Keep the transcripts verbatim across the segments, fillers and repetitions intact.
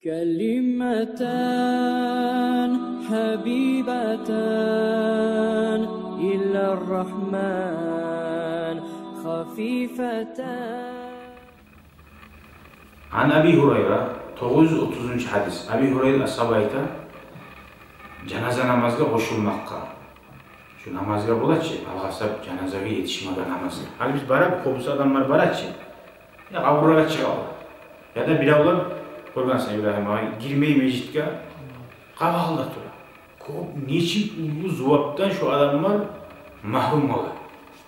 كلمتان حبيبتان إلى الرحمن خفيفتان. Ан Аби Гьурайра, тогъуз юз отузунчу гьадис. Аби Гьурайра асгьаба айта, жаназа намазгъа къошулмакъгъа. Шу намазгъа бола чы, алгъасап жаназагъа етишмеге намазгъа. Гьали биз барабыз, кёбюсю адамлар бара чы, я къабурлагъа чыгъалар, я да биревлер, гёргенсен, Ибрагьим агъай, гирмей межитге, къабалда тура. Кёп, нечик уллу зувапдан шу адамлар магьрюм бола.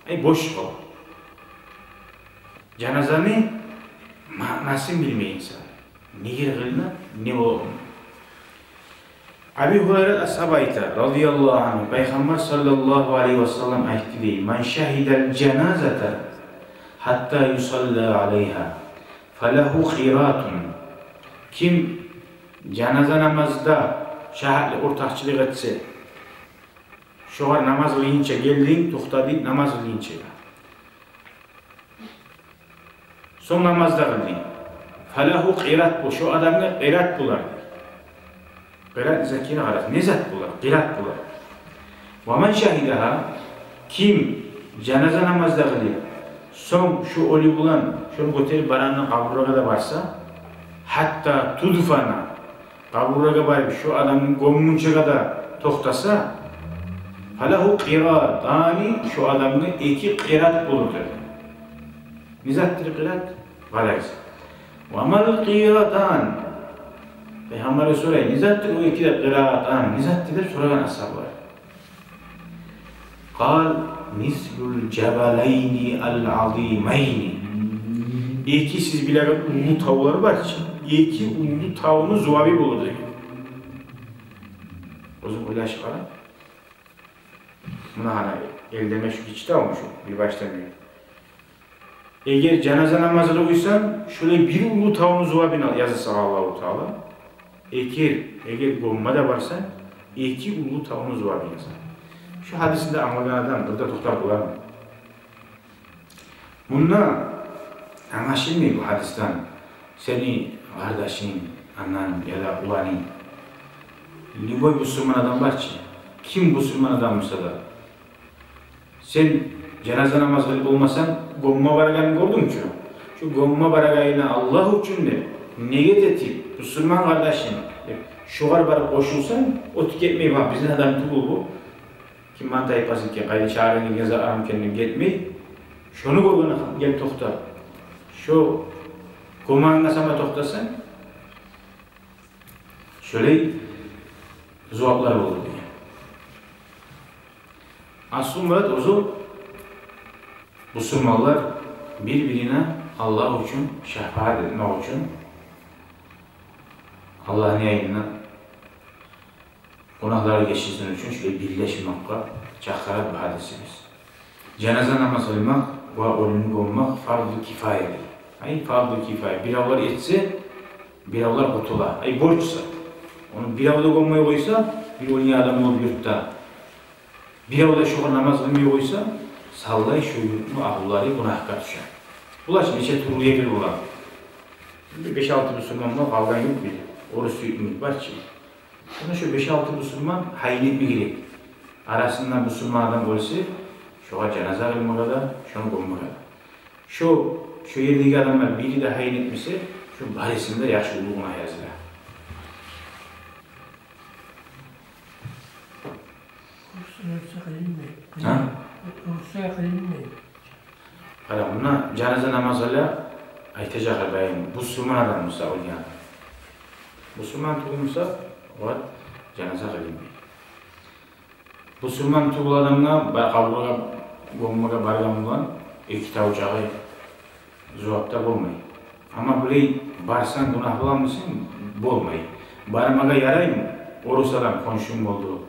Ай, бош къала. Жаназаны маънасын билмей инсан. Неге къылына, не бола? Аби Гьурайра асгьаба айта, радияллагьу ангьу, Пайхаммар саллаллагьу алайгьи ва саллам айтды дей: من شهد الجنازة حتى يصلى عليها فله قيراط. Ким жаназа намазда шагьатлыкъ, ортакъчылыкъ этсе, шогъар намаз къылгъынча гелдинг, токътадынг намаз къылгъынча, сонг намаз да къылды, فله قيراط, бу шо адамгъа къират болар. Къират не зат экенни къарайыкъ, не зат болар? Къират болар. ومن شهدها, ким жаназа намаз да къылып, сонг шо оьлю булан шону гётерип барагъанда къабурлагъа да барса, حتى تدفن, къабурлагъа барып шо адамны гёмгюнчеге де токътаса, فله قيراطان, шо адамгъа эки къират болур деди. Не затдыр къират? Къарайыкъ. وما القيراطان? Пайхаммаргъа сорай, не затдыр о эки де къиратан, не затдыр деп сорагъан асгьабалар. قال: مثل الجبلين العظيمين. Эки, сиз билеген уллу тавлар бар чы, эки уллу тавну зувабы болур деген. Оьзюнг ойлашып къара. Муна гьана, элдеме шу гиччи тавму шу, бир башдан бир. Эгер жаназа намазы да къойсанг, шолай бир уллу тавну зувабын ал, яза сагъа Аллагьу Таала. Эгер, эгер гёмме де барсанг, эки уллу тавну зувабын яза. Шу гьадисни де англагъан адам бирде токътап болармы? Мунда англашылмай бу гьадисден, сени къардашынг, ананг яда уланынг, любой бусурман адам бар чы, ким бусурман адам буса да, сен жаназа намаз къылып болмасанг, гёмме барагъанын гёрдюнг чю, шу гёмме барагъанына Аллагь учун деп ният этип, бусурман къардашым деп, шогъар барып къошулсанг, оьтюп гетмей, бакъ, бизин адам тюгюл бу, ким ман тайпасы экен, къайда чыгъаргъан гелген зат арам экен деп гетмей, шону гёргенде гелип токътап, шо гёмегенге сама токътасанг, шолай зуваплар болур деген. Аслу мурат оьзю бусурманлар бир-бирине Аллагь учун шапаат этмек учун, Аллагьны янына гюнагьлары гечилсин учун шулай бирлешмекге чакъыра бу гьадисибиз. Жаназа намаз къылмакъ ва оьлюню гёммек фарзу кифая дей. Ай, фарзу кифая. Биревлер этсе, биревлер къутула. Ай, борч зат. Ону бирев де гёммей къойса, бир оьлген адам болуп юртда, бирев де шогъар намаз къылмай къойса, савлай шо юртну агьлюлери гюнагьгъа тюше. Булар чы нече тюрлю ерлер бола. Бир беш-алты бусурман бола, къалгъан ёкъ бир. Орус юртну бар чы. Шонда шо беш-алты бусурман гьайын этме герек. Арасында бусурман адам оьлсе, шогъар жаназа къылмагъа да, шону гёммеге де. Шо, шо ердеги адамлар бири де гьайын этмесе, шо барысына да яхшы уллу гюнагь языла. Орусча къылынмай. Гьа? Орусча къылынмай. Къара, муна жаназа намазы ала айтажакъ, бусурман адам буса оьлген. Бусурман тюгюл буса, огъар жаназа къылынмай. Бусурман тюгюл адамгъа ба-, къабургъа гёммеге баргъан булан эки тав чакъы зувап да болмай. Амма булай барсанг гюнагь боламысан? Болмай. Бармагъа яраймы? Орус адам хоншунг болду.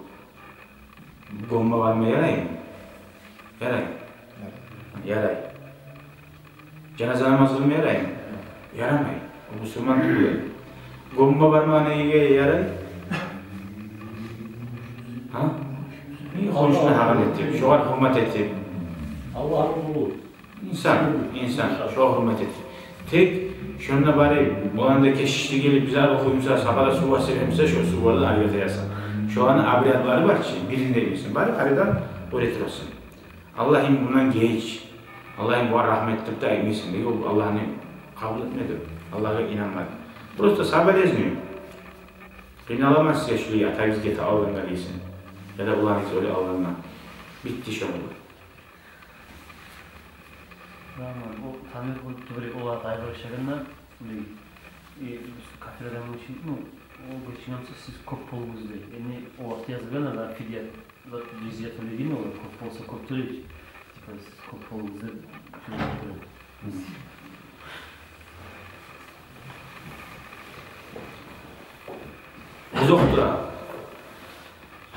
Гёмме барма яраймы? Ярай. Ярай. Жаназа намаз къылма яраймы? Ярамай. О бусурман тюгюл. Гёмме барма неге ярай? Гьа? Неге? Хоншуна гьакъыл этип, шогъар гьюрмет этип. Аллагьны къулу. Инсан, инсан, шогъар гьюрмет этип. Тек Шонда барып, булан да кешишди гелип, бизге охуй буса, сагъа да сув бар, сен буса, шо сувлардан айып этесен. Шоланы обрядлары бар чы, биринде билсин. Барып, арадан оьре турасан. «Аллагьым, мундан геч. Аллагьым, бугъар рагьмат эт», — деп де айтмайсан. Неге? Ол Аллагьны къабул этмеди. Аллагьгъа инанмады. Просто соболезную. Къыйналаман сизге, шулай атагъыз гете алгъанда дейсен. Яда уланыгъыз оьле алгъанда. Битди шонда. Рамазан, о Тамир бу тюберек олар къайгъырышагъанда, бу, э, капир адам учун, ну, о гечинген сонг сиз кёп болугъуз дей. Энни о вакъти язылгъан да фидия, зат, жизья тёлейген олар, кёп болса кёп тёлейген. Типа, сиз кёп болугъуз деп, тюберек тёлейген. Озокъда,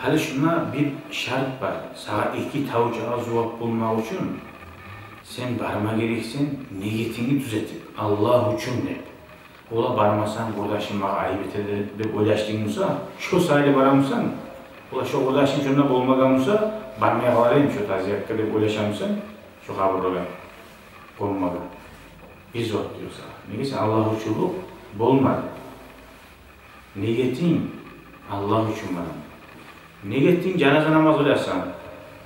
гьали шунда бир шарт бар. Сагъа эки тавучагъа зувап болмакъ учун сен барма герексен, ниетингни тюзетип, Аллагь учун деп. Ола бармасам, къурдашым магъа айып этер деп ойлашдынг буса, шо саялы барамысан? Ола шо къурдашым шонда болмагъан буса, бармай къалар эдим шо тазиятгъа деп ойлашамысан? Шо къабурлагъа къонмагъа. Бир зат ёкъ сагъа. Неге? Сен Аллагь учунлукъ болмады. Ниетинг Аллагь учун болгъан. Ниетинг жаназа намаз къыласан.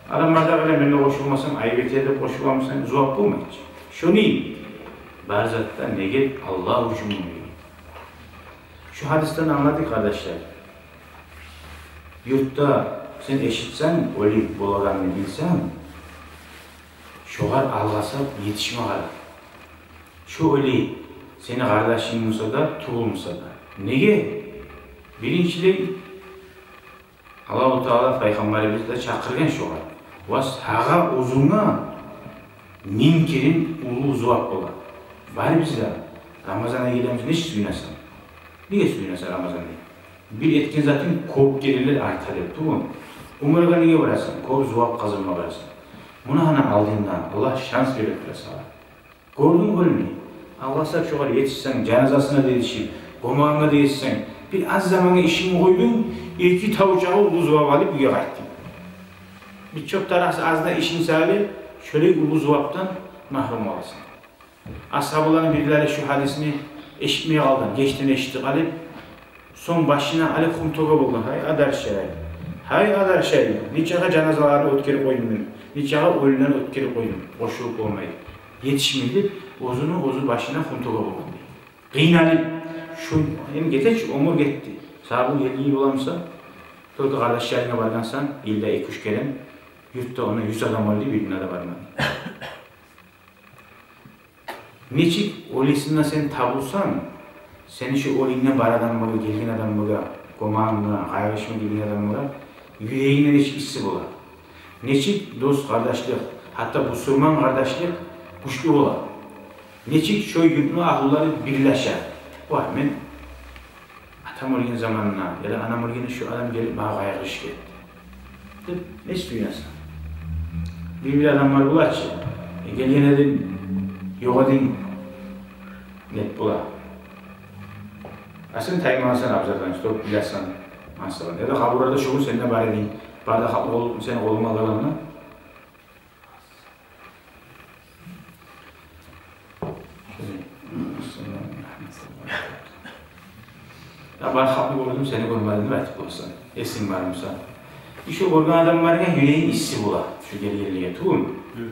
Адам бардагъы булан мен де къошулмасам, айып этер деп къошуламысан, зувап болмай чы. Шону бар затда ниет Аллагь учун болмай. Шу гьадисден англадыкъ, къардашлар. Юртда сен эшитсенг, оьлю болагъанны билсенг, шогъар алгъасап етишме къара. Шо оьлю сени къардашынг буса да, тувгъунг буса да. Неге? Биринчилей, Аллагьу Таала пайхаммарыбызны да чакъыргъан шогъар. Ва сагъа оьзюнге минг керен уллу зувап бола. Барыбыз да Рамазан ай гелемиз, нечик сююнесен? Неге сююнесен Рамазан ай? Бир этген затынг кёп керенлер арта деп, тюгюлмю? Умрагъа неге барасан? Кёп зувап къазанма барасан. Муна гьана алдынгда, Аллагь шанс берип тура сагъа. Гёрдюнгмю, гёрмей? Алгъасап шогъар етишсенг, жаназасына да етишип, къомагъына да етишсенг, бир аз замангъа ишингни къойдунг, эки тавучагъа уллу зувап алып уьйге къайтдынг. Бир чёп таракъ аз да ишинг саялы, шолай уллу зувапдан магьрюм къаласан. Асгьабаланы бирлери шу гьадисни эшитмей къалгъан, гечден эшитип къалып, сонг башына алып хунтугъа болгъан: «Гьай, адаршай, гьай, адаршай, нечакъы жаназаланы оьтгерип къойдум мен, нечакъы оьлюлени оьтгерип къойдум, къошулуп болмай, етишмей», — деп, оьзюню оьзю башына хунтугъа болгъан дей. Къыйналып, шу, эм гете чи, оьмюр гетди. Сагъа бу элли йыл боламыса, только къардашларынга баргъансан, йылда эки-уьч керен, юртда онда юз адам бар дей, бирин де бармады. Нечик оьлюсюнде сен табулсанг, сени шу оьлюнгден барагъан адамгъа, гелген адамгъа, къомагъынга, къайгъырышма гелген адамгъа юрегингде нечик исси бола. Нечик дос-къардашлыкъ, гьатта бусурман къардашлыкъ гючлю бола. Нечик шо юртну агьлюлери бирлеше. Вагь, мен атам оьлген заманда, яда анам оьлгенде шу адам гелип магъа къайгъырышып гетди деп, не сюйнесе. Бир-бир адамлар бола чы, э, гелген эдинг, ёкъ эдинг, не бола. А сен таймагъансан абзардан, чтоб билесен, масала. Яда къабурларда шу гюн сен де бар эдинг, бары да халкъ къол-, сени къолунга алгъанда. Я, бары халкъны гёрдюм, сени гёрмедим деп айтып боласан. Эсинг бармыса. Шу гёрген адамларынга юрегинг исси бола, шу гелгенлеге, тюгюлмю? Гьы.